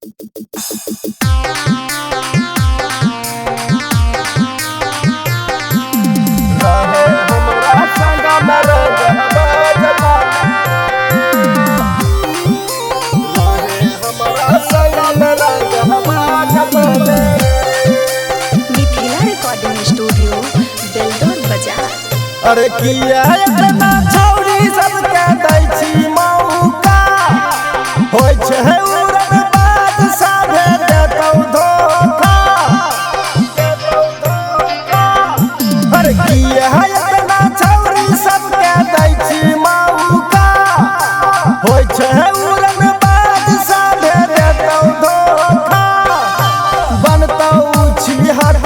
रहे हमरा संग में रंग बाज बने। रहे हमरा संग में रंग बाज बने। मिथिला रिकॉर्डिंग स्टूडियो, बेलदौर बाजार। अरे किया इतना छौरी सबके दै छी मौका, होइ छै उड़न बाज साभे देतौ धोखा। अरे किया इतना छौरी सबके दै छी मौका, होइ छै उड़न बाज साभे देतौ धोखा। बनतौ छी हर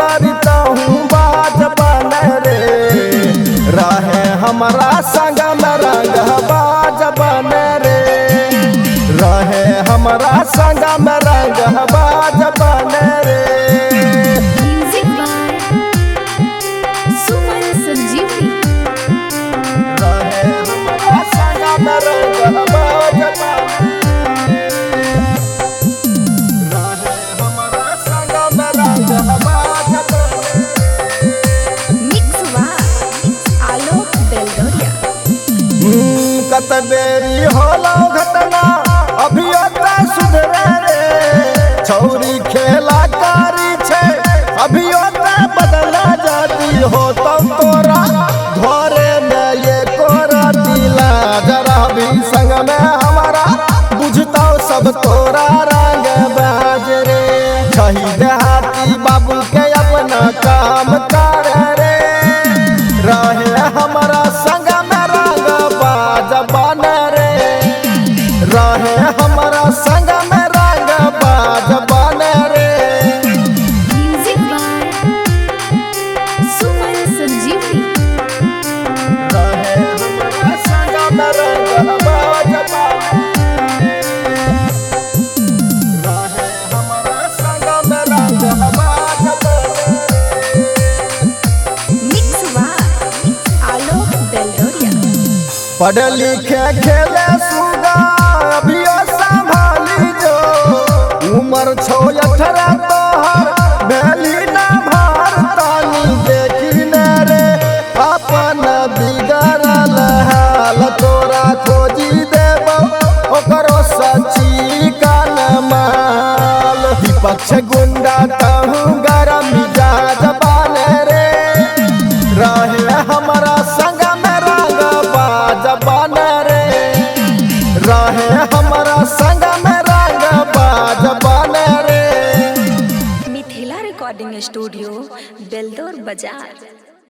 तहूँ बाज बने रे, रहे हमरा संग में रंग बाज बने रे। रहे हमरा संग में रंग बाज बने रे। म्यूजिक बाय सुमन संजीवनी। रहे हमरा संग में रंग बाज बने। रहे हमरा संग में रंग बाज बने। मिक्स बाय आलोक बेलदौरिया। कत बेरी होलो घटना अभियो त सुधरे रे, छौरी खेला कारी छै अभियो त बदला जाती हो तब तोरा घरे में ये कोरा दिला जरा भी संग में हमारा बुझतौ सब तोरा रंग बाज रे। छही देहाती बाबू के अपना काम कर रे, रहे हमरा संग में रंग बाज बन रे। रहे हमरा संग में रंग बाज बन रे। म्यूजिक बाय सुमन संजीवनी। रहे हमरा संग में रंग बाज बन। रहे हमरा संग में रंग बाज बन। मिक्स बाय आलोक बेलदौरिया। पढ़ लिखे खेले सुगा अभियो संभाली जो, उमर छौ 18 तोहर भेली ना भार तानी देखी ने रे अपन बिगड़ल हाल तोरा खोजी देबौ ओकरो सची कान माल। विपक्ष गुंडा तहूँ गरम मिजाज बाने रे, रहे हमरा संग में रंग बाज बने रे। रहे हमरा संग में रंग बाज बने रे। मिथिला रिकॉर्डिंग स्टूडियो, बेलदौर बाजार।